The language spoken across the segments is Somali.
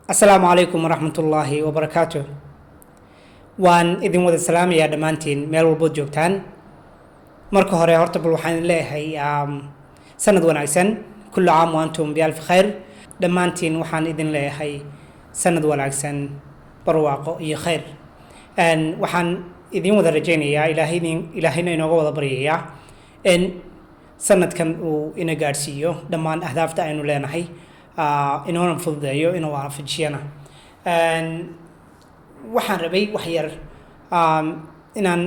Asalaamu calaykum waraxmatullaahi wabarakaatu. Waan idin wada salaamayaa dhammaantiin meel walbood joogtaan. Marka hore horta bal waxaan idin leeyahay sanad wanaagsan. كل عام وأنتم بألف خير. Dhammaantiin waxaan idin leeyahay sanad wanaagsan, barwaaqo iyo khayr. Waxaan idin wada rajaynayaa, Ilaahaynin Ilaahayna inooga wada baryayaa in sanadkan uu ina gaadhsiiyo dhammaan ahdaafta aynu leenahay, inoona fududeeyo, inuu waafajiyana. Waxaan rabay wax yar inaan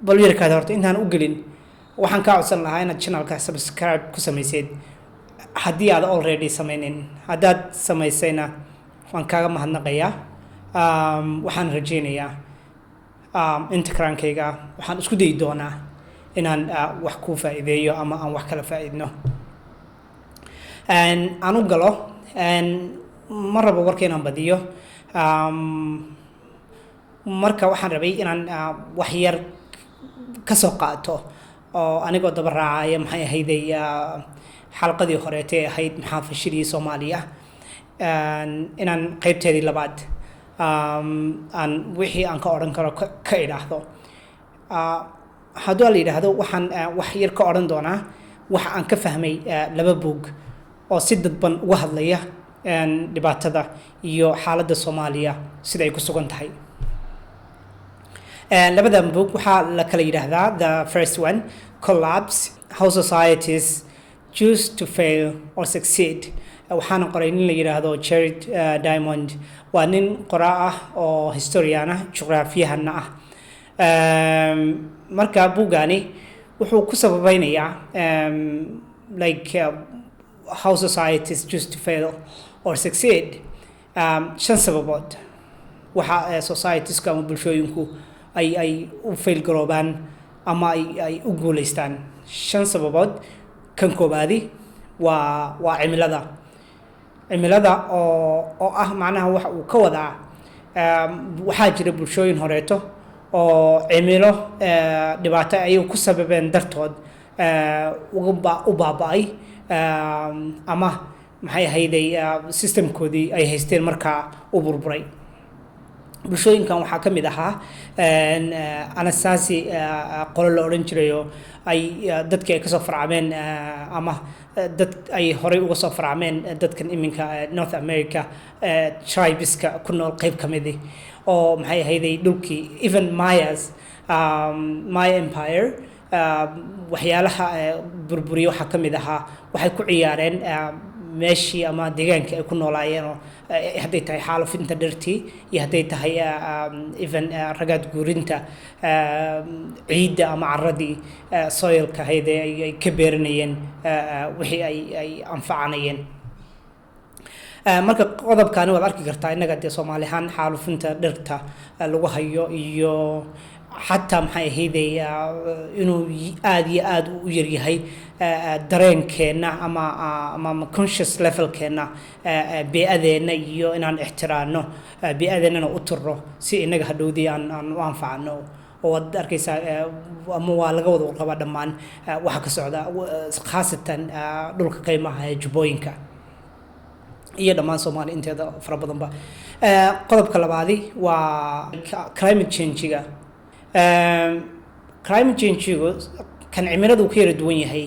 bal yarkaada horta intaan u gelin, waxaan kaa codsan lahaa inaad channelka subscribe ku samaysid haddii aad already samaynin. Haddaad samaysayna waan kaaga mahadnaqayaa. Waxaan rajaynayaa inta karaankayga waxaan isku dayi doonaa inaan wax kuu faa'iideeyo ama aan wax kala faa'iidno. Aan u galo, ma rabo warka inaan badiyo. Marka waxaan rabay inaan wax yar ka soo qaato oo anigoo daba raacaya, maxay ahayday, xalqadii horeetay ee ahayd "Maxaa fashiliyay Soomaaliya?", inaan qeybteedii labaad aan wixii aan ka odhan karo ka idhaahdo. Hadduu la yidhaahdo, waxaan wax yar ka odhan doonaa waxa aan ka fahmay laba buug oo si dadban uga hadlaya dhibaatada iyo xaaladda Soomaaliya sida ay ku sugan tahay. Labadan book waxaa la kala yidhaahdaa, the first one, "Collapse: How Societies Choose to Fail or Succeed". Waxaana qoray nin la yidhaahdo Jared Diamond. Waa nin qoraa ah oo historian ah, juqraafiyahana ah. Marka buugani wuxuu ku sababeynayaa like how societies choose to fail or succeed, shan sababood waxa societiesku ama bulshooyinku ay u fail garoobaan ama ay u guuleystaan. Shan sababood. Kan koobaadi waa cimilada. Cimilada oo ah macnaha waxa uu ka wadaa, waxaa jira bulshooyin horeeto oo cimilo dhibaato ay ku sababeen dartood uga u baaba'ay ama, maxay ahayday, systemkoodii ay haysteen markaa u burburay. Bulshooyinkan waxaa ka mid ahaa Anasazi, qolo la odhan jirayo ay dadkii ay kasoo farcameen ama dad ay horey uga soo farcameen dadkan iminka North America tribeska ku nool qeyb ka midi, oo, maxay ahayday, dhulkii, even Mayas, Maya Empire, waxyaalaha burburiye waxaa ka mid ahaa waxay ku ciyaareen meeshii ama deegaankii ay ku noolaayeen, oo hadday tahay xaalufinta dhirtii iyo hadday tahay even ragaad guurinta ciidda ama carradii soilka ahayd ee ay ka beeranayeen wixii ay anfacanayeen. Marka qodobkaani waad arki kartaa innaga dee Soomaali ahaan xaalufinta dhirta lagu hayo iyo xataa, maxay ahayday, inuu aada iyo aada u yaryahay dareenkeenna ama conscious levelkeenna bee-adeenna iyo inaan ixtiraano bee-adeennana u turro si innaga hadhowdii aan u anfacano. Oo waad arkaysaa ama waa laga wada warqabaa dhammaan waxa ka socda, khaasatan dhulka kaymaha ee Jubbooyinka iyo dhammaan Soomaaliya inteeda fara badanba. Qodobka labaadi waa climate change-ga. Climate change-gu kan cimiladu ka yara duwan yahay.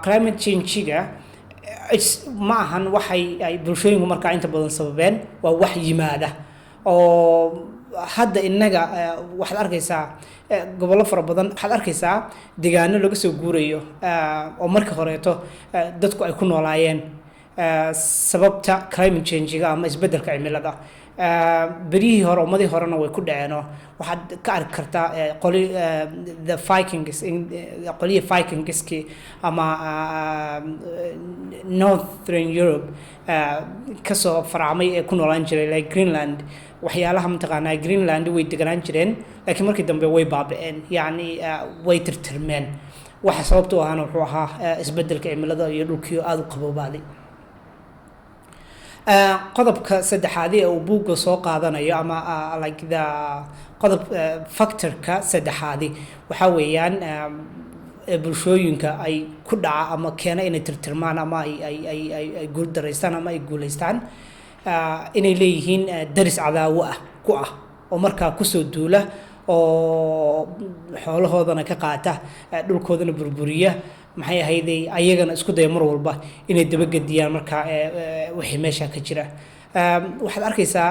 Climate change-ga ma ahan waxay ay bulshooyinku markaa inta badan sababeen, waa wax yimaada. Oo hadda innaga waxaad arkaysaa gobollo fara badan, waxaad arkaysaa deegaano laga soo guurayo oo marka horeeto dadku ay ku noolaayeen, sababta climate change-ga ama isbeddelka cimilada. Beryihii hore, ummadihii horena way ku dhaceenoo waxaad ka arki kartaa qoli the Vikings, qolyihii Vikingski ama Northern Europe kasoo farcamay ee ku noolaan jiray like Greenland. Waxyaalaha mataqaanaa Greenland way deganaan jireen, laakiin markii dambe way baaba'een, yacni way tirtirmeen. Waxa sababta u ahaana wuxuu ahaa isbeddelka cimilada iyo dhulkii oo aada u qaboobaaday. Qodobka saddexaadi ee uu buugga soo qaadanayo ama like the qodob factorka saddexaadi waxaa weeyaan bulshooyinka ay ku dhaca ama keena inay tirtirmaan ama ay guuldaraystaan ama ay guulaystaan, inay leeyihiin daris cadaawo ah ku ah oo markaa kusoo duula oo xoolahoodana ka qaata, dhulkoodana burburiya, maxay ahayday, ayagana isku daya mar walba inay dabagediyaan markaa wixii meesha ka jira. Waxaad arkaysaa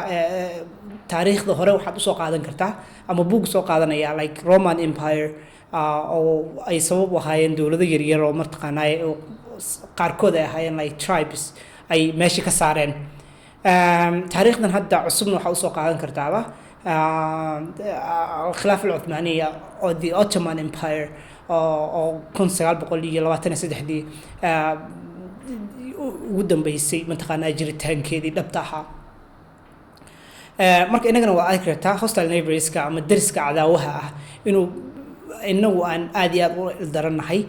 taariikhda hore waxaad usoo qaadan kartaa ama buug soo qaadanaya like Roman Empire, oo ay sabab u ahaayeen dowlado yaryar oo mataqaanaa qaarkood ay ahaayeen like tribes ay meesha ka saareen. Taariikhdan hadda cusubna waxaa usoo qaadan kartaaba الخلافة العثمانية oo the Ottoman Empire oo 1923-dii ugu dambeysay mataqaanaa jiritaankeedii dhabta ahaa. Marka inagana waa arki kartaa hostile neighborska ama dariska cadaawaha ah inuu inagu aan aad iyo aad u ildarannahay,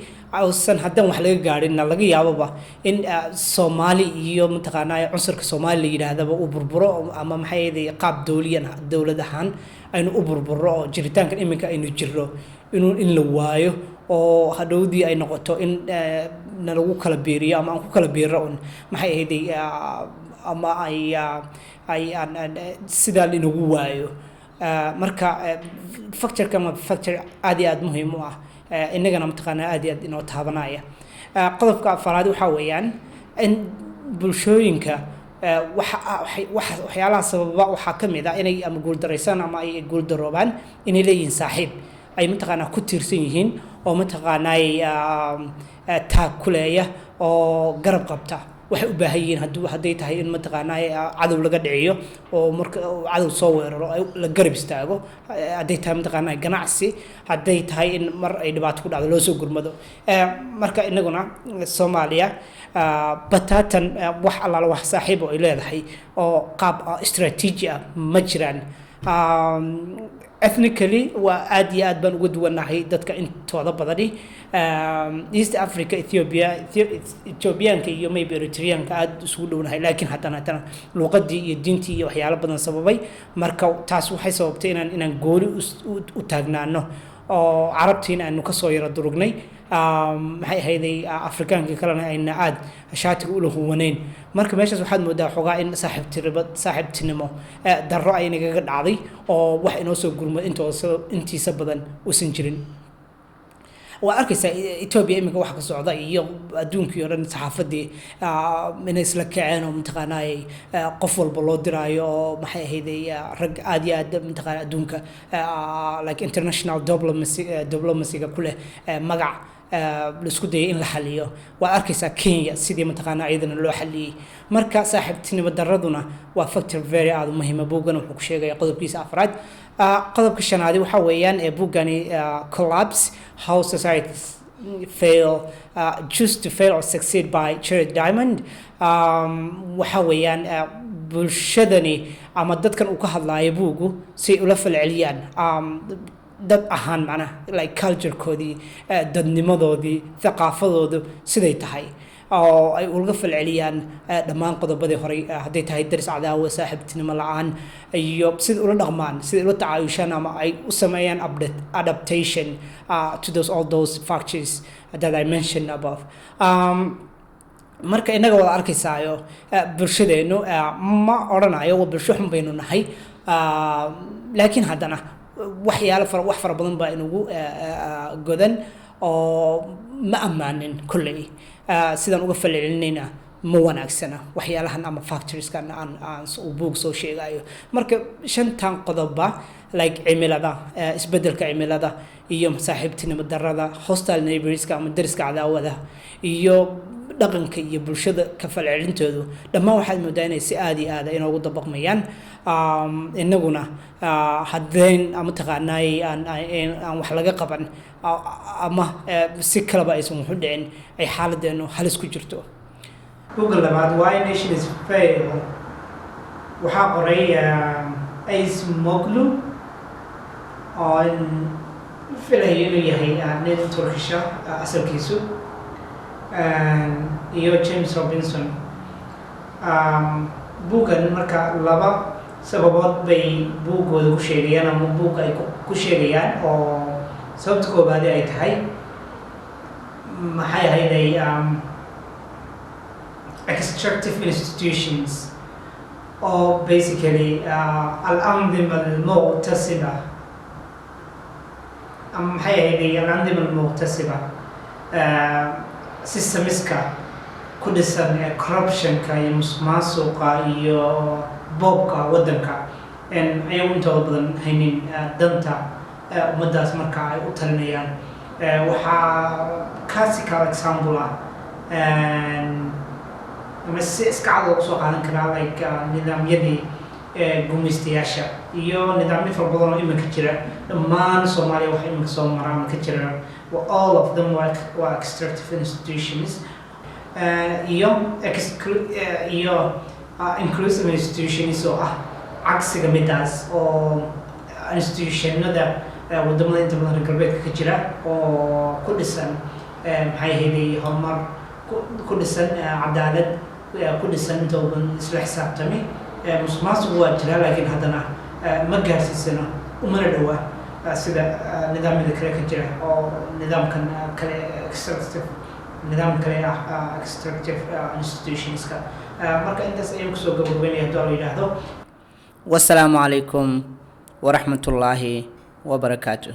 uusan haddaan wax laga gaadhinna laga yaababa in Soomaali iyo mataqaanaa cunsurka Soomaali la yidhaahdaba uu burburo ama maxay ahayd qaab dowliyan dowlad ahaan aynu u burburo oo jiritaankan iminka aynu jirro inuu in la waayo oo hadhowdii ay noqoto in nalagu kala biiriyo ama aan ku kala biiro un maxay ahayday ama ay aan sidaa inagu waayo. Marka factorkan waa factor aad iyo aad muhiim u ah, innagana mataqaanaa aad iyo aad inoo taabanaya. Qodobka afaraad waxaa weeyaan in bulshooyinka waxyaalaha sababa waxaa ka mid ah inay ama guuldaraysaan ama ay guuldaroobaan inay leeyihiin saaxiib ay mataqaanaa ku tiirsan yihiin oo mataqaanaa taag kuleeya oo garab qabta waxay u baahan yihiin, hadday tahay in mataqaanaa cadow laga dhiciyo oo marka cadow soo weeraro la garab istaago, hadday tahay mataqaanaa ganacsi, hadday tahay in mar ay dhibaato ku dhacdo loo soo gurmado. Marka inaguna Soomaaliya bataatan wax allaala wax saaxiib oo ay leedahay oo qaab istaraatiiji ah ma jiraan. Ethnically waa aad iyo aad baan uga duwanahay dadka intooda badani. East Africa, Ethiopia, Ethiopianka iyo maybe Eritreanka aad isugu dhownahay, laakiin haddana luuqadii iyo diintii iyo waxyaalo badan sababay. Marka taas waxay sababtay inaan gooni u taagnaano oo Carabtiina aanu kasoo yaro durugnay, maxay ahayday, Afrikaankii kalena ayna aad shaatiga ula huwaneyn. Marka meeshaas waxaad moodaa xoogaa in saaxiibtinimo darro ay nagaga dhacday oo wax inoo soo gurmad intooda intiisa badan uusan jirin. Waad arkaysaa Ethiopia iminka waxa ka socda iyo adduunkii oo dhan saxaafadii inay isla kaceen oo mataqaanaa qof walba loo diraayo oo maxay ahayday rag aad iyo aad mataqaanaa adduunka like international diplomacy diplomacyga ku leh magac la isku dayay in la xaliyo. Waad arkaysaa Kenya sidii mataqaanaa iyadana loo xaliyey. Marka saaxiibtinimo daraduna waa factor very aada u muhiima. Buuggana wuxuu ku sheegaya qodobkiisa afraad. Qodobka shanaadi waxaa weeyaan ee buuggani Collapse: How Societies Fail, Choose to Fail or Succeed by Jared Diamond, waxa weeyaan bulshadani ama dadkan uu ka hadlaayo buuggu si ay ula falceliyaan dad ahaan, macnaha like culturekoodii, dadnimadoodii, thaqaafadoodu siday tahay oo ay uga falceliyaan dhammaan qodobadii horey, hadday tahay daris cadaawo, saaxiibtinimo la-aan iyo sida ula dhaqmaan, sida ula tacaayushaan ama ay u sameeyaan adaptation to those all those factors that I mentioned above. Marka innaga wada arkaysaayo bulshadeennu ma odhanayo waa bulsho xun baynu nahay, laakiin haddana waxyaalo fara wax fara badan baa inugu godan oo ma ammaanin kolley. Sidaan uga falcelinayna ma wanaagsana waxyaalahan ama factorskan aan uu buug soo sheegayo. Marka shantan qodobba like cimilada, isbeddelka cimilada iyo saaxiibtinimo darada, hostile neighborska ama dariska cadaawada iyo Dhaqanka iyo bulshada ka falcelintoodu dhammaan waxaad moodaa inay si aada iyo aada inoogu dabaqmayaan. Inaguna haddayn mataqaanaay aan wax laga qaban ama si kaleba aysan wax u dhicin, ay xaaladeenu halis ku jirto. Buugga labaad, Why Nations Fail, waxaa qoray Acemoglu, oo filayo inuu yahay nin Turkisha asalkiisu, iyo James Robinson. Buuggan marka laba sababood bay buuggooda ku sheegayaan ama buugga ay ku sheegayaan, oo sababta koobaadi ay tahay, maxay ahayday, extractive institutions, oo basically الأنظمة المغتصبة, ama maxay ahayday, الأنظمة المغتصبة, systemiska ku dhisan ee corruptionka iyo musuqmaasuqa iyo boobka waddanka, ayagu intooda badan haynin danta ummaddaas marka ay u talinayaan. Waxaa classical example ah ama si iska cad loogu soo qaadan karaa, like nidaamyadii gumaystayaasha iyo nidaamyo fara badan oo iminka jira. Dhammaan Soomaaliya waxa iminka soo mara ama ka jira, all of them waa extractive institutions. Iyo inclusive institutions, oo ah cagsiga midaas, oo institutionada wadamada inta badan reer galbeedka ka jira oo ku dhisan, maxay ahayday, horumar ku dhisan, cadaalad ku dhisan, inta badan isla xisaabtami. Musuqmaasuqu waa jiraa, laakiin haddana ma gaarsiisano umana dhowaa sida nidaamyada kale ka jira, oo nidaamkan kale extractive, nidaam kale ah, extractive institutionska. Marka intaas ayaan kusoo gabagabeynaya haddii la yidhaahdo. Wasalaamu calaykum waraxmatullaahi wabarakaatu.